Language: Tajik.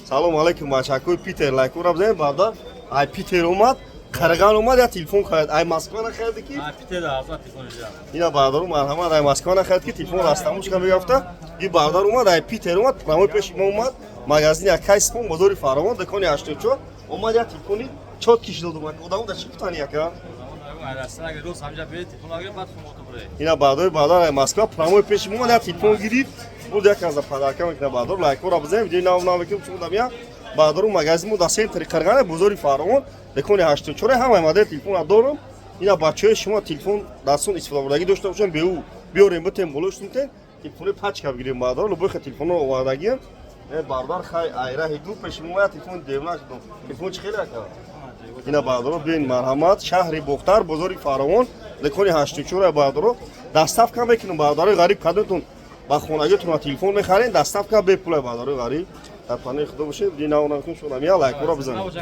Салом алейкум, бачакои Питер, лайкора бизанед. Бародар ай Питер омад, Қарған омад, я телефон харид, ай Москва нахариди ки. Ина, бародару, марҳамат, ай Москва нахарид ки, телефон растамушка меёфта. И бародар омад, ай Питер омад, прямой пеши мо омад, магазини Акайспон, бозори Фаровон, дукони 84 омад, я телефони чёткий додум. Одамо да чӣ гуфтани, ака? Ина, бародари бародар ай Москва прямой пеши мо омад, я телефон гирифт, буд, як аза подарка мекунад. Бародар, лайкора бизанем, видеои нав нав мекунем. Чун дамия, бародару, магазин мо дар центри Қарғана, бозори Фаровон, дукони 84, ҳамаи модели телефонро дорам. Ина, бачаҳои шумо телефон дастон истифодабурдагӣ дошта бошанд, беу биёрем, битем, болоштунтен, телефони пачка бигирем. Бародар, любой ха телефонро овардагием. Бародар, хай, айраҳи ду пеши мо я телефон девна шудам. Телефон чӣ хеле, ака? Ина, бародаро, биёин, марҳамат, шаҳри Бохтар, бозори Фаровон, дукони 84. Бародаро, доставка мекунем. Бародарои ғариб, кадомтон ба хонагиатон телефон мехарен, доставка бепула. Бародарои ғариб, дар паноҳи Худо бошед. Динавона мекунем, шумо я лайкора бизанед.